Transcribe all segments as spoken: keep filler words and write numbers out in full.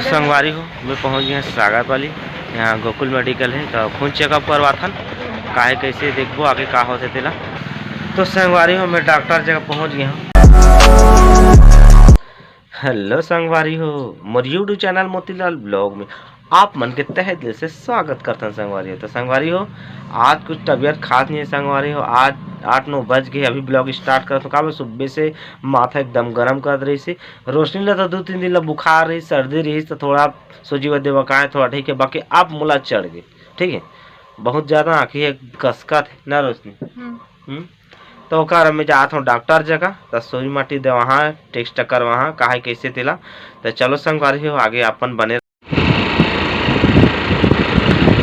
संगवारी हो, मैं पहुंच गया सागर पाली। यहाँ गोकुल मेडिकल है, तो खून चेकअप करवाथन, काहे कैसे देखबो आगे का होथे तेला। तो संगवारी हो, मैं डॉक्टर जगह पहुंच गया हूँ। हेलो संगवारी हो, मोर YouTube चैनल मोतीलाल ब्लॉग में आप मन के तहे दिल से स्वागत करथन संगवारी हो। तो संगवारी हो, आज कुछ तबीयत खास नहीं है संगवारी हो। आज आठ नौ बज गए, अभी ब्लॉग स्टार्ट करत हो। काबर सुबह से माथा एकदम गरम करत रहिस हे। रोशनी ला तो दू तीन दिन ला बुखार रहिस, सर्दी रहिस, तो थोड़ा सूजी वदे बकाए, थोड़ा ठीक है, बाकी अब मोला चढ़ गए, ठीक है। बहुत ज़्यादा आँखी है कसकत है ना रोशनी। हम्म। हम्म। तो ओकर मैं जात हूँ डॉक्टर जगह, तो सुई माटी दे वहाँ टेस्ट कर वहाँ काहे कैसे तेला। तो चलो संगवारी हो, आगे अपन बने।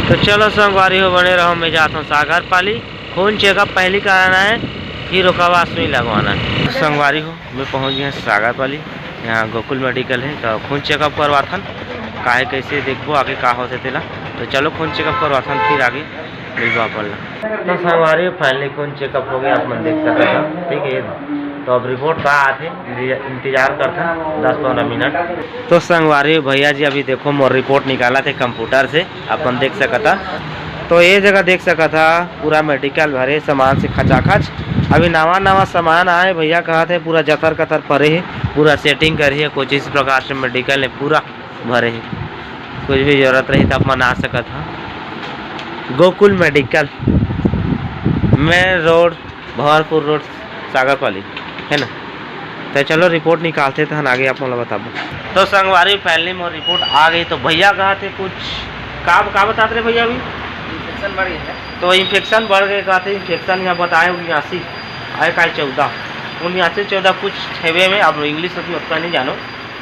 तो चलो संगवारी हो, बने रहो, मैं जात हूँ सागर पाली। खून चेकअप पहली कराना है, फिर ओकर बाद सुई लगवाना है। संगवारी हो, मैं पहुँच गया सागर पाली। यहाँ गोकुल मेडिकल है, तो खून चेकअप करवाथन, काहे कैसे देखबो आगे का होथे तेला। तो चलो खून चेकअप करवाथन, फिर आगे मिलबो अपन ला। तो संगवारी हो, फाइनली खून चेकअप हो गया, आप मन देख सकत हो, ठीक है। तो अब रिपोर्ट का आथे, इंतजार करथन दस पंद्रह मिनट। तो संगवारी हो, भैया जी अभी देखो मोर रिपोर्ट निकालथे कंप्यूटर से, अपन देख सकत हो। तो ये जगह देख सकत हो, पूरा मेडिकल भरे सामान से खचाखच। अभी नवा नवा सामान आए, भैया कहत हे पूरा जतर कतर परे हे, पूरा सेटिंग करे हे, कुछ इस प्रकार से मेडिकल में पूरा भरे हे। कुछ भी जरूरत रही तो आप मन आ सकत हो। Gokul medical, main road, Bhanwarpur road, Sagar Pali, है ना। तो चलो रिपोर्ट निकालथे तहन आगे आप मन ला बताबो। तो संगवारी, फाइनली मोर रिपोर्ट आ गई। तो भैया कहत हे कुछ का, का बतात रहे भैया अभी? इन्फेक्शन बढ़ गया है। तो इन्फेक्शन बढ़ गए कहत हे, इन्फेक्शन यहाँ बताए उन्यासी, आए का चौदह, उन्यासी चौदह कुछ छेवे में, अब इंग्लिश अभी उतना नहीं जानो।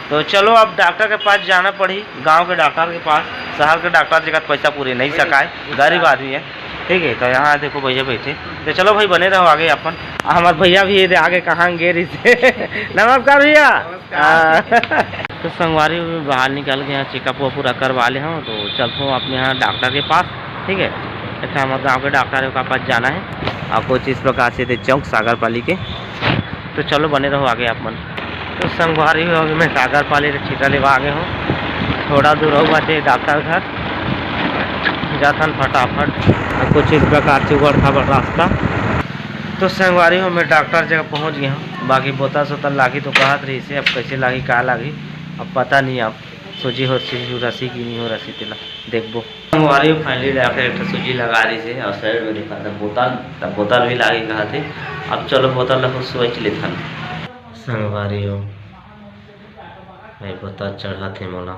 तो चलो अब डॉक्टर के पास जाना पड़ी, गांव के डॉक्टर के पास, शहर के डॉक्टर जगह पैसा पूरे नहीं सकाए, गरीब आदमी है, ठीक है। तो यहाँ देखो भैया बैठे, तो चलो भाई बने रहो आगे अपन। आ, हमार भैया भी ये दे आगे कहाँ गे रही से। नमस्कार भैया। नमस्कार। हाँ। तो संगवारी भी बाहर निकल के यहाँ चेकअप वो पूरा करवा ले हूँ, तो चलते हूँ अपने यहाँ डॉक्टर के पास, ठीक है। अच्छा, हमारे गाँव के डॉक्टर है, ओकर पास जाना है। और कुछ इस प्रकार से थे चौक सागर पाली के, तो चलो बने रहो आगे आप मन। तो संगवारी हो, अभी मैं सागर पाली के छीटा लेवा आगे हूँ। थोड़ा दूर हो बाटे डॉक्टर घर, जाथन फटाफट। और कुछ इस प्रकार से उबड़ खाबड़ रास्ता। तो संगवारी हो, मैं डॉक्टर जगह पहुँच गया हूँ। बाकी बोतल सोतल लागी तो कहत रही से, अब कैसे लागी का लागी अब पता नहीं। अब सूजी हो रसी की नहीं हो रसी तेला देखबो। संगवारी हो, फाइनली डॉक्टर एक ठो सूजी लगा रही से और साइड में देखा था बोतल, तब बोतल भी लागी कहत हे। अब चलो बोतल ला कुछ सोच लेथन। संगवारी हो, भाई बोतल चढ़त हे मोला,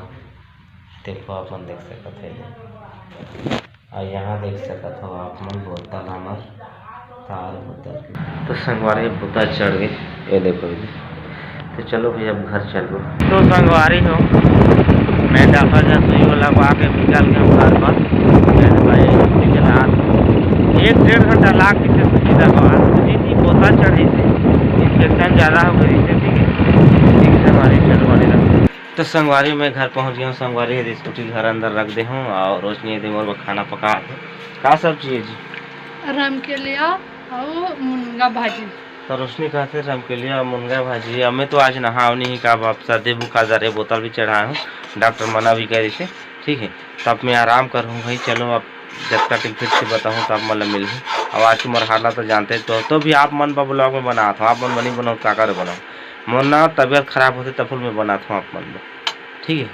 देखो आप मन देख सकत हे। और यहाँ देख सकत हो आप मन बोतल हमर तार बोतल। तो संगवारी बोतल चढ़ गए, ये देखो ये। तो चलो भैया अब घर चलबो। तो संगवारी हो, मैं डॉक्टर जा सुई वाला को आके निकाल के घर पर। ये भाई, ये रात एक डेढ़ घंटा लाग के सुई लगवा, सुई नहीं, बोतल चढ़ी से, इन्फेक्शन ज़्यादा हो गई से, ठीक है, ठीक है, संगवारी चलो बने रहो। तो संगवारी, मैं घर पहुंच गया हूँ। संगवारी, ये स्कूटी घर अंदर रख दे हूँ और रोशनी दे मोर बर खाना पका के। का सब्जी है जी? रमकेलिया और मुनगा भाजी। तो रोशनी कहते रमकेलिया और मुनगा भाजी। अब मैं तो आज नहाव नहीं का बाप, सर्दी बुखार जा रहे, बोतल भी चढ़ाए हूँ, डॉक्टर मना भी करे से, ठीक है। तो अब मैं आराम करूँ भाई। चलो अब जतका टिक फिर से बताऊँ तो आप मन ला मिलही। अब आज के मोर हालत तो जानते तो, तो भी आप मन बर ब्लॉग में बनात हूँ, आप मन बनी बनाओ, का करे बनाओ, मोर ना तबीयत खराब होते तब मैं बनात हूँ आप मन बर, ठीक है।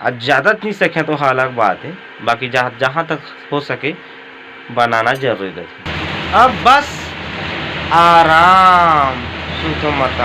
आज ज़्यादा नहीं सके तो अलग बात है, बाकी जहाँ, जहाँ तक हो सके बनाना जरूरी रहता है। अब बस आराम, सूतो मत।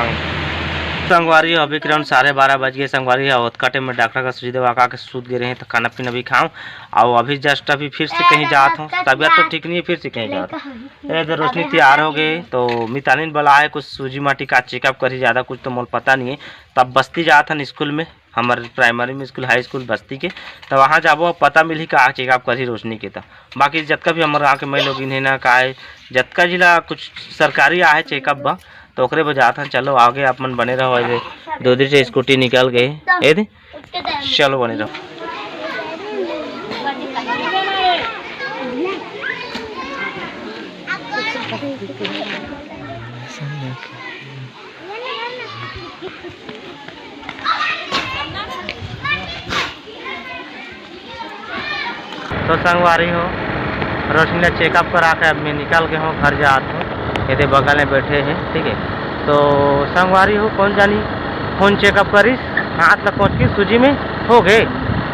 संगवारी हो, अभी करीबन साढ़े बारह बज गए। संगवारी हो, ओतका टाइम में डॉक्टर का सूजी दवा खा के सूत गए रहे, तो खाना पीना भी खाऊं। और अभी जस्ट अभी फिर से कहीं जात हूँ, तबीयत तो ठीक नहीं है, फिर से कहीं जात हूँ। ये तो रोशनी तैयार हो गए, तो मितानिन बुलाए कुछ सूजी माटी का चेकअप करी, ज़्यादा कुछ तो मोल पता नहीं है। तब बस्ती जात हन स्कूल में, हमारे प्राइमरी में स्कूल, हाई स्कूल बस्ती के, तो वहाँ जाबो, पता मिलही का चेकअप करही रोशनी के। तो बाकी जतका भी हमारे गाँव के मैं लोग इन्हें ना का है, जतका जिला कुछ सरकारी आहे चेकअप बा, तो ओकरे बजात हन। चलो आगे आप मन बने रहो। ये दो दिन से स्कूटी निकल गए, ए दे, चलो बने रहो। तो संगवारी हो, रोशनी ला चेकअप करा के अब मैं निकल के हूँ, घर जात हूँ। एदे बगल में बैठे हैं, ठीक है। तो संगवारी हो, कौन जानी कौन चेकअप करिस, हाथ ला कोचकी सूजी में हो गए,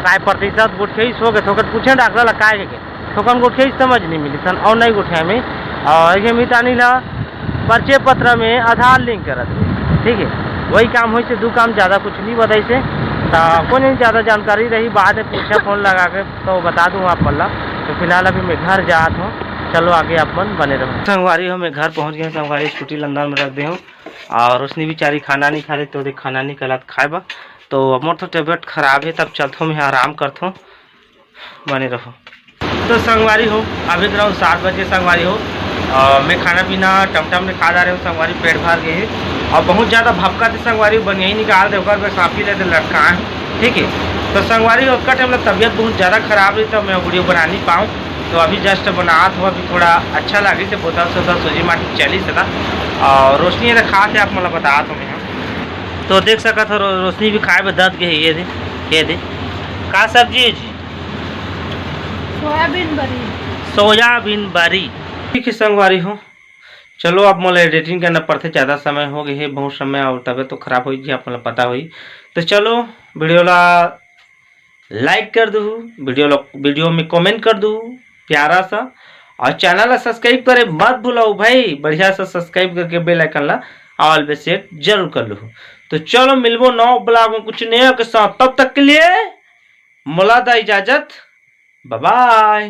काय प्रतिशत गोठियाइस हो गए, थोकन पूछे डॉक्टर ला काय के, थोकन गोठियाइस समझ नहीं मिली सन और नहीं गोठिया में। और ये मितानी ला परिचय पत्र में आधार लिंक करत रहे, ठीक है। वही काम होइसे, दू काम, ज़्यादा कुछ नहीं बताइसे। तो कौन ज़्यादा जानकारी रही, बाद में पूछा फोन लगा के, तो बता दूँ आप मन ला। तो फिलहाल अभी मैं घर जात हूँ, चलो आगे आप मन बने रहो। संगवारी हो, मैं घर पहुँच गए संगवारी, स्कूटी ला अंदर में रख दे हूँ। और रोशनी बेचारी खाना नहीं खा रही, तो देख खाना नहीं कहलात खाए बा। तो अब मोर तो तबीयत खराब है, तब चलथो मैं आराम करथो, बने रहो। तो संगवारी हो, अभी तो रहो सात बजे संगवारी हो, और मैं खाना पीना टमटम में खा जा रहे हूँ संगवारी, पेट भर गए है। और बहुत ज़्यादा भपका थे संगवारी, बनिया ही निकाल दे ओकर, बस आप ही लेते लटका है, ठीक है। तो संगवारी हो, ओकर टाइम तबीयत बहुत ज़्यादा खराब रही, तो मैं वीडियो बना नहीं पाऊँ। तो अभी जस्ट बनात हो, अभी थोड़ा अच्छा लगी से बोतल सोतल सूजी माटी चली सदा। और रोशनी ये खात है, आप मतलब बतात हो मैं। तो देख सकत हो रो-, रोशनी भी खाए बर दत गई है। ये दे, ये दे, का सब्जी है जी? सोयाबीन बरी। सोयाबीन बरी। ठीक है संगवारी हो, चलो अब मोला एडिटिंग करना पड़थे, ज़्यादा समय हो गए है, बहुत समय और तबीयत तो खराब हुई जी, आप मतलब पता हुई। तो चलो वीडियो ला लाइक कर दू, वीडियो ला, वीडियो में कमेंट कर दू प्यारा सा, और चैनल ला सब्सक्राइब करे मत भूलो भाई, बढ़िया सा सब्सक्राइब करके बेल आइकन ला ऑल पे सेट जरूर कर लो। तो चलो मिलबो नौ ब्लॉग में कुछ नया के साथ, तब तक के लिए मोला दा इजाजत, बाय बाय।